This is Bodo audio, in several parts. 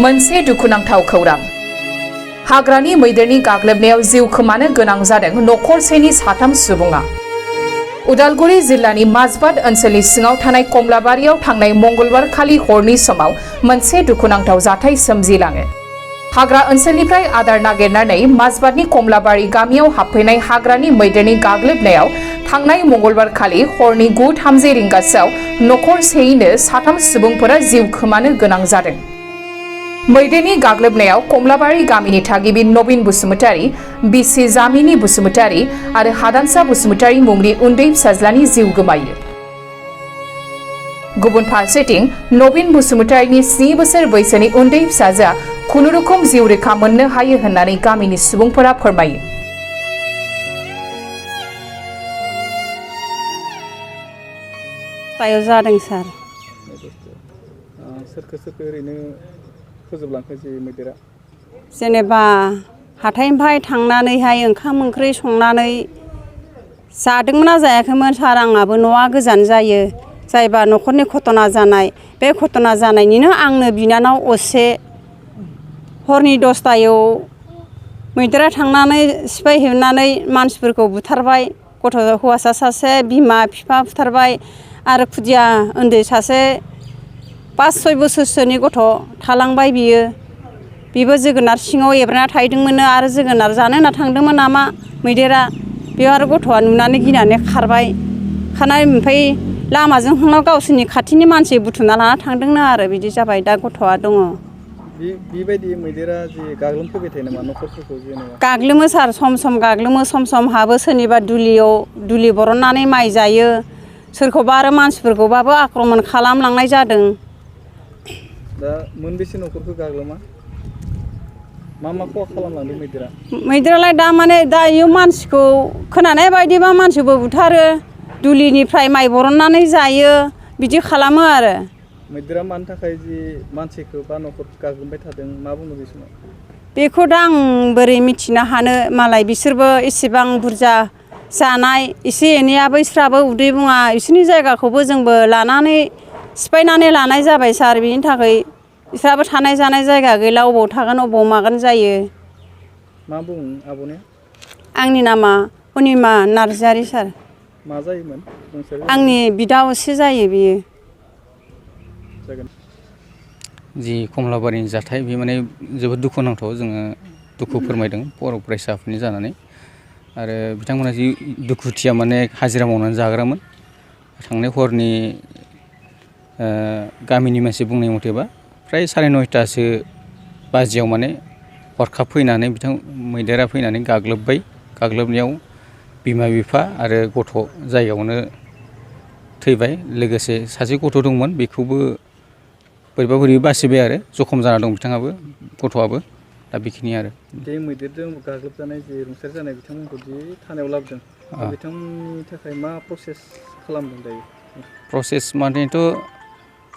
मोनसे दुखुनांथाव खौरां हाग्रानि मैदेरनि गाग्लोबनायाव जिउ खोमानो गोनां जादों नख'रसेनि 3 सुबुङा उदालगुरि जिल्लानि माजबाद ओनसोलनि सिङाव थानाय कमलाबारियाव थांनाय मंगलबार खालि हरनि समाव मोनसे दुखुनांथाव जाथाय सोमजिलाङो हाग्रा ओनसोलनिफ्राय आदार नागिरनानै माजबादनि कमलाबारि गामियाव हाबफैनाय हाग्रानि मैदेरनि गाग्लोबनायाव थांनाय मंगलबार खालि हरनि 9:30 रिंगासोआव नख'रसेयैनो 3 सुबुंफोरा जिउ खोमानो गोनां जादों मैदेरनि गाग्लोबनायाव कमलाबारि गामिनि थागिबि नवीन बसुमतारी बिसि जामिनी बसुमतारी आरो हादानसा बसुमतारी मुंनि उन्दै फिसाज्लानि जिउ गोमायो गुबुन फारसेथिं नवीन बसुमतारीनि 7 बोसोर बैसोनि उन्दै फिसाजोआ खुनुरुखुम जिउ रैखा मोननो हायो होननानै गामिनि सुबुंफोरा फोरमायो तायो जादों सार सोरखो ओरैनो फोजोबलांखो जे मैदेरा जेनेबा हाथायनिफ्राय थांनानैहाय ओंखाम ओंख्रि संनानै जादोंमोन जायाखैमोन सार आंनाबो न'आ गोजान जायो जायबा न'खरनि घटना जानाय बे घटना जानायनिनो आंनो बिनानाव असे हरनि 10टायाव मैदेरा थांनानै सिफायहैनानै मानसिफोरखौ बुथारबाय गथ' हौवासा सासे बिमा बिफा बुथारबाय आरो खुदिया उन्दै सासे 5-6 बोसोरसोनि गथ' थालांबाय बिबो जोगोनार सिङाव एब्राना थाहैदोंमोन आरो जोगोनार जानो होनना थांदोंमोन नामा मैदेरा बेयाव आरो गथ'आ नुनानै गिनानै खारबाय खारनानै ओमफ्राय लामाजों थांनायाव गावसोरनि खाथिनि मानसि बुथुमना लाना थांदोंनो आरो बिदि जाबाय दा गथ'आ दङ बेबायदि मैदेरा जे गाग्लोबफैबाय थायो नामा न'खरफोरखौ जेनेबा गाग्लोमो सार सम गाग्लोमो सम हाबो सोरनिबा दुलि बरननानै माइ जायो सोरखौबा आरो मानसिफोरखौबाबो आक्रमन खालामलांनाय जादों दा मोनबेसे न'खरखौ गाग्लोमा मा खहा खालामलांदों मैदेरालाय दा माने दा इयो मानसिखौ खोनानाय बायदिबा मानसिबो बुथारो दुलिनिफ्राय माइ बरननानै जायो बिदि खालामो आरो मैदेरा मानि थाखाय जि मानसिखौ बा न'खरखौ गाग्लोबबाय थादों मा बुङो बे समाव बेखौ दा आं बोरै मिथिनो हानो मालाय बिसोरबो एसेबां बुरजा जानाय एसे एनैयाबो इसोराबो उदै बुङा बिसोरनि जायगाखौबो जोंबो लानानै सिफायनानै लानाय जाबाय सार बिनि थाखाय इसोराबो थानाय जानाय जायगा गैला अबाव थागोन अबाव मागोन जायो मा बुङो आब'ने आंनि नामा अनिमा नार्जारि सार मा जायोमोन आंनि बिदा असे जायो बियो जि कमलाबारिनि जाथाय बे माने जोबोद दुखुनांथाव जोङो दुखु फोरमायदों बर' फरायसाफोरनि जानानै आरो बिथांमोना जि दुखुथिया माने हाजिरा मावनानै जाग्रामोन थांनाय हरनि गामिनि मानसि बुंनाय मथेबा फ्राय 9:30 बाजियाव माने हरखाब फैनानै मैदेरा फैनानै गाग्लोबनायाव बिमा बिफा आरो गथ' जायगायावनो थैबाय लोगोसे सासे गथ' दंमोन बेखौबो बोरैबा बासिबाय आरो जखम जाना दं बिथाङाबो गथ'आबो दा बेखिनि आरो बे मैदेरजों गाग्लोबजानाय जे रुंसारि जानाय बिथांमोनखौ जि थानायाव लाबोदों बिथांमोननि थाखाय मा प्रसेस खालामदों दायो प्रसेस मानेथ'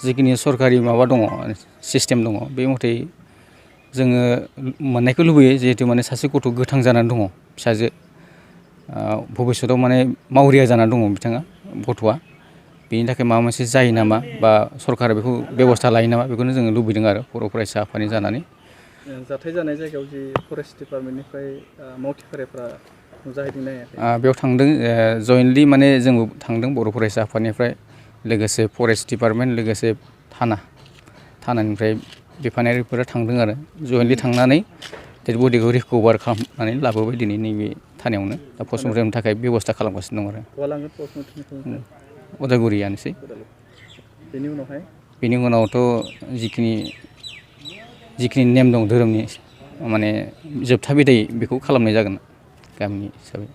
जिखिनि सरकारि माबा दङ सिस्टेम दङ बे मथै जोङो मोननायखौ लुबैयो जिहेतु माने सासे गथ' गोथां जानानै दङ फिसाजो भबिष्यतआव माने मावरिया जानानै दङ बिथाङा गथ'आ बेनि थाखाय माबा मोनसे जायो नामा बा सरकारा बेखौ बेबस्था लायो नामा बेखौनो जोङो लुबैदों आरो बर' फरायसा आफादनि जानानै जाथाय जानाय जायगायाव जि फरेस्ट डिपार्टमेन्टनिफ्राय मावथिफारिफ्रा नुजाहैदों नायाखै बेयाव थांदों जयेन्टलि माने जोंबो थांदों बर' फरायसा आफादनिफ्राय लोगोसे फरेस्ट डिपार्टमेन्ट लोगोसे थानानिफ्राय बिफानारिफोरा थांदों आरो जयेन्टलि थांनानै डेड बडिखौ रिकभार खालामनानै लाबोबाय दिनै नैबे थानायावनो दा पस्टमर्टेमनि थाखाय बेबस्था खालामगासिनो दं आरो उदालगुरियानोसै बेनि उनावथ' जिखिनि नेम दं धोरोमनि माने जोबथा बिदाय बेखौ खालामनाय जागोन गामिनि हिसाबै